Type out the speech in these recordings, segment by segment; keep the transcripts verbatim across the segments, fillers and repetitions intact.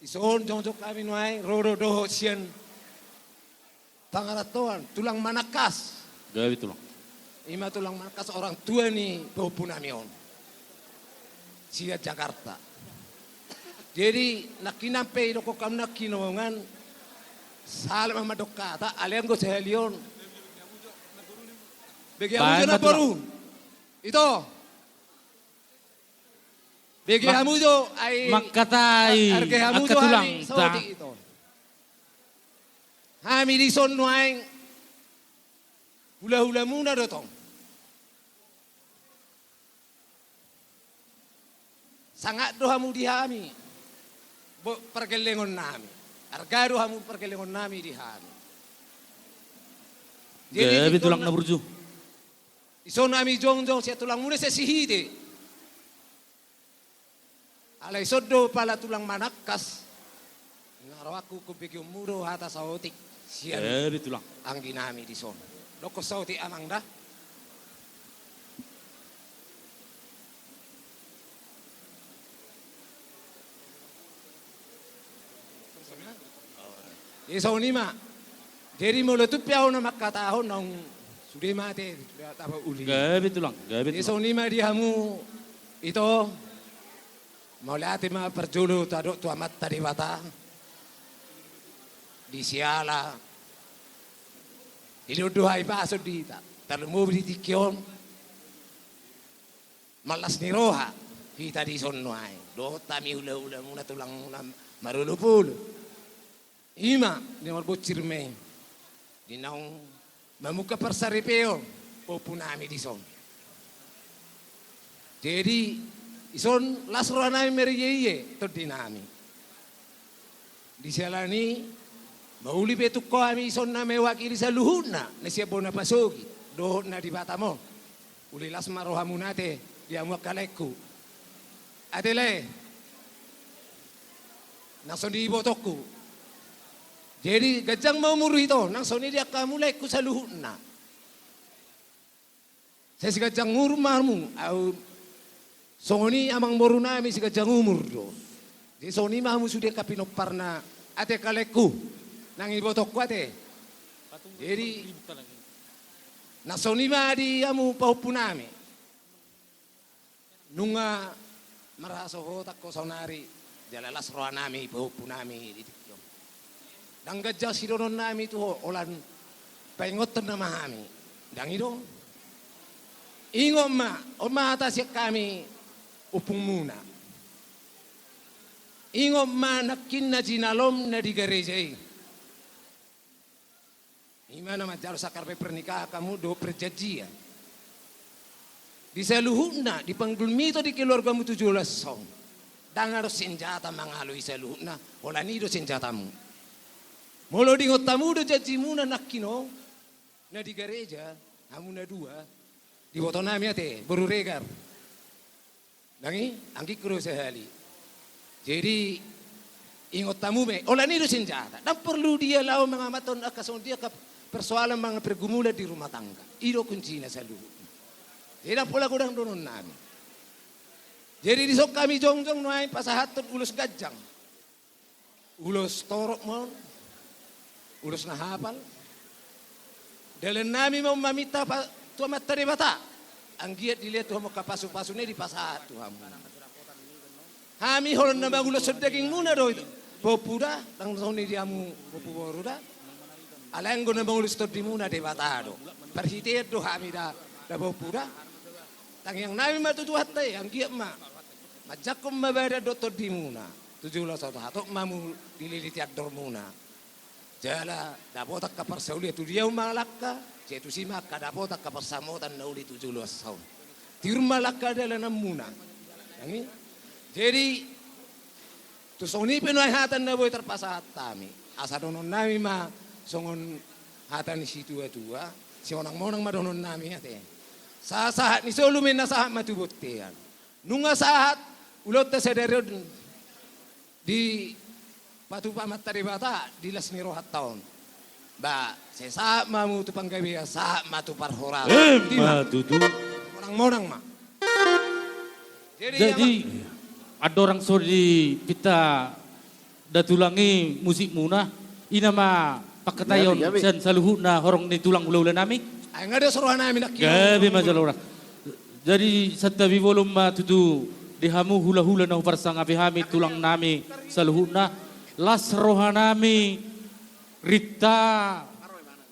Dison jongjong hami nuaeng, ro do dohot sian pangarantoan, tulang manangkas. Gabe tulang. Ima tulang manangkas, orang tua ni pahompu nami on. Sian Jakarta. Jadi, nangkinan pe didokkon hamu nangkiningan, sahat ma mandok hata, alai anggo sahali on. Bege hamu jo namboru. Ito. Bege hamu jo, ai, mangkatai, arge hamu jo hami saotik, ito. Hami dison nuaeng, hulahulamuna do tong. Sangap do hamu di hami, bo-, pargellengon nami. Arga do hamu pargellengon nami di hami. Jadi, gabe tulang na burju. Dison hami jongjong sian tulangmuna sian Sihite. Alai dison do pala tulang manangkas. Nga rohangku, hubegeonmu do hata saotik sian, gabe tulang, anggi nami dison. Dokkon saotik amang da. Jadi songon i ma. Jadi molo tung pe ahu na mangkatahon, naung sude ma ate, sude ma ate uli. Gabe tulang, gabe tulang. Jadi songon i ma di hamu ito, mauliate ma parjolo tadok tu Amanta Debata. Di siala dilehon do hahipason di hita, tarlumobi di tingki on. Mallas ni roha hita dison nuaeng, dohot hami hulahulamuna, tulangmuna marolopolop. Ima, di na marbonsir ma i, di naung mamungka parsaripeon pahompu nami dison. Jadi, dison las roha nami marieie tondi nami. Di siala ni, mauli pe tung ho hami dison na mewakili saluhutna na sian bona pasogit dohot na di Batam on. Uli las ma rohamuna ate di hamu angka laengku. Ate lae. Nang songon i ibotongku. Jadi ganjang ma umur ito, nang songon i di angka hamu laengku saluhutna. Sai siganjang umur ma hamu, ahu songon i amangboru nami siganjang umur do. Jadi songon i ma hamu sude angka pinomparna ate angka laengku. Nang ibotongku ate. Jadi, nang songon i ma di hamu pahompu nami. Nunga marhasohotan ho saonari, jala las roha nami pahompu nami di tingki on. Ndang ganjang sidohonon nami tu ho, holan paingothon nama hami. Ndang i do. Ingot ma, on ma hata sian hami ompungmuna. Ingot ma nangkin na jinalom na di gareja i. Ima na manjalo sakramen pernikahan hamu dohot perjanjian. Di saluhutna, di panggulmito di keluargamu tu joloan on. Ndang adong senjata mangaloi saluhutna, holan i do senjatamu. Molo diingot hamu do janjimuna nangkin on, na di gareja, hamu na dua, diboto nami ate, boru Regar. Nang i, anggingku do sahali. Jadi, ingot hamu ma i, holan i do senjata. Ndang porlu dia laho mangamathon angka songon dia angka persoalan manang pergumulan di rumah tangga. I do kuncina saluhutna. Jadi, ndang pola godang dohonon nami. Jadi, dison hami jongjong nuaeng pasahathon ulos ganjang. Ulos torop ma on, ulos na hapal. Dalan nami ma on maminta pa-, tu Amanta Debata. Anggiat dilehon tu hamu angka pasu-pasuna i dipasahat tu hamu. Hami holan na manguloshon dagingmuna do ito. Pahompu da, ndang songon i di hamu pahompu boru da. Alai anggo na mangulos tondimuna Debata do. Parhitean do hami da, da pahompu da. Tangiang nami ma tu Tuhanta i, anggiat ma manjangkon ma badan dohot tondimuna. Tu joloan on hatop ma hamu dililiti andormuna. Jala dapotan angka parsaulian tu dia hamu mangalangka, sai tusi ma angka dapotan angka parsamotan na uli tu joloan on. Tiur ma langka dalananmuna. Nang i. Jadi, tu songon i pe nuaeng hata na boi tarpasahat hami. Asa dohonon nami ma songon hata ni situa-tua, simonang-monang ma dohonon nami ate. Sahat-sahat ni solu ma inna sahat ma tu bontean. Nunga sahat ulaonta sadari on dipatupa Amanta Debata di las ni rohanta on. Ba, sai sahat ma hamu tu panggabean, sahat ma tu parhorasan. Ima tutu. Monang-monang ma. Jadi, jadi, ama- andorang so dipinta da tulang i musikmuna, i nama pangkataion sian saluhutna horong ni tulang hulahula nami. Ai nga dos roha nami nangkin. Gabe ma jala horas. Jadi santabi bolon ma tutu di hamu hulahula na huparsangapi hami tulang nami saluhutna. Las roha nami, rinta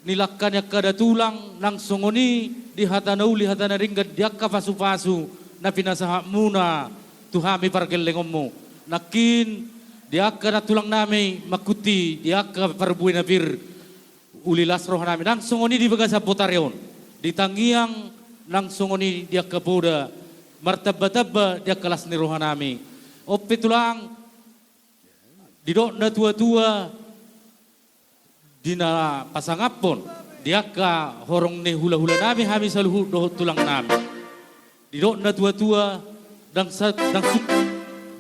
ni langka ni angka da tulang, nang songon i di hata na uli hata na denggan di angka pasupasu na pinasahatmuna tu hami pargellengonmu. Nangkin di angka na tulang nami mangkuti di angka parbue na pir, uli las roha nami nang songon i di bagasan botari on, di tangiang nang songon i di angka poda, martambatamba di angka las ni roha nami. On pe tulang, didok na tuatua, di na pasangaphon di angka horong ni hulahula nami hami saluhut dohot tulang nami. Didok na tuatua, ndang sa-, ndang su-,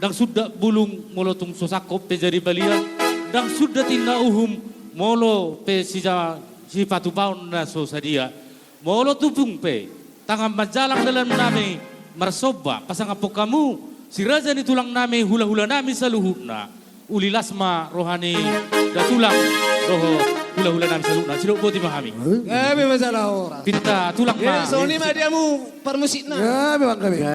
ndang sundat bulung molo tung so sangkot pe jadi balian, ndang sundat inna uhum molo pe sija-, sipatupaon na so sadia. Molo tumpung pe tangan manjalang dalan nami marsomba pasangaphon hamu si raja ni tulang nami hulahula nami saluhutna. Uli las ma roha ni da tulang dohot hulahula nami saluhutna. Sidok boti ma hami. Gabe ma jala horas. Pinta tulang ma. Songon i ma di hamu parmusikna. Gabe ma hami.